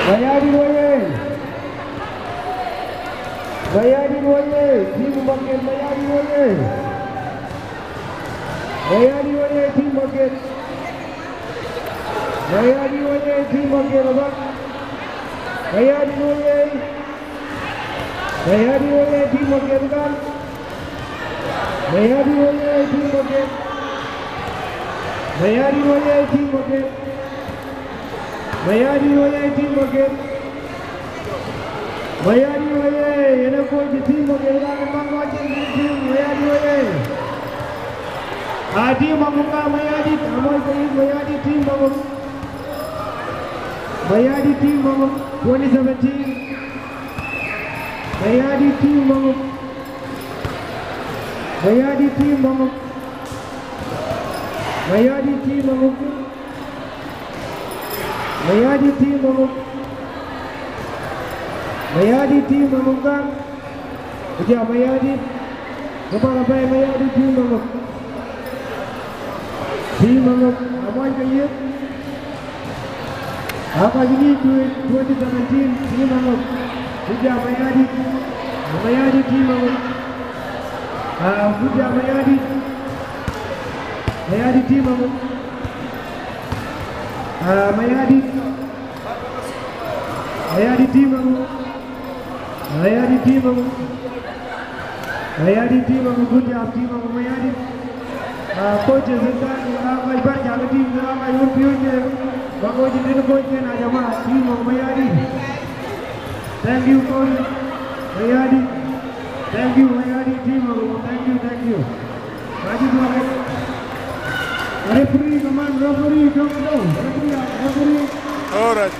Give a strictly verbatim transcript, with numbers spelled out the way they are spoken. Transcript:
Mayardit oyee! Mayardit oyee! Tim Maket, Mayardit oyee! Mayardit oyee! Tim Maket! Mayardit oyee! Tim Maket abä! Mayardit oyee! Mayardit oyee! Tim Maket kan! Mayardit oyee! Tim Maket! Mayardit oyee! Tim Maket! Mayardit oyee! Tim Maket! Mayardit oyee! Yen ë kony cï Tim Maket kan, man kɔc cïn tim, Mayardit oyee! A Tim Maŋuk ka Mayardit, amoc ke yïth Mayardit, Tim Maŋuk. Mayardit, Tim Maŋuk, twenty seventeen. Mayardit, Tim Maŋuk. Mayardit, Tim Maŋuk. Mayardit, Tim Maŋuk. Mayardit, Tim Maŋuk. Mayardit, Tim Maŋuk kan. Ku jam Mayardit. Ku bäk apɛi Mayardit, Tim Maŋuk. Tim Maŋuk, amoc ke yïth. Aa kɔc ŋic tueec twenty seventeen, Tim Maŋuk. Ku jam Mayardit. Mayardit, Tim Maŋuk. Aa, ku jam Mayardit. Mayardit, Tim Maŋuk. Aa, Mayardit. Mayardit, Tim Maŋuk. Mayardit, Tim Maŋuk. Mayardit, Tim Maŋuk, good job, Tim Maŋuk, Mayardit. Ah, coaches in that, ah, my brother, the team, ah, my own future. Ba coach in the coach, ah, jama, Tim Maŋuk, Mayardit. Thank you, coach. Mayardit. Thank you, Mayardit, Tim Maŋuk. Thank you, thank you. Thank you, Mayardit. Referee, come on, referee, come on, referee, referee. All right.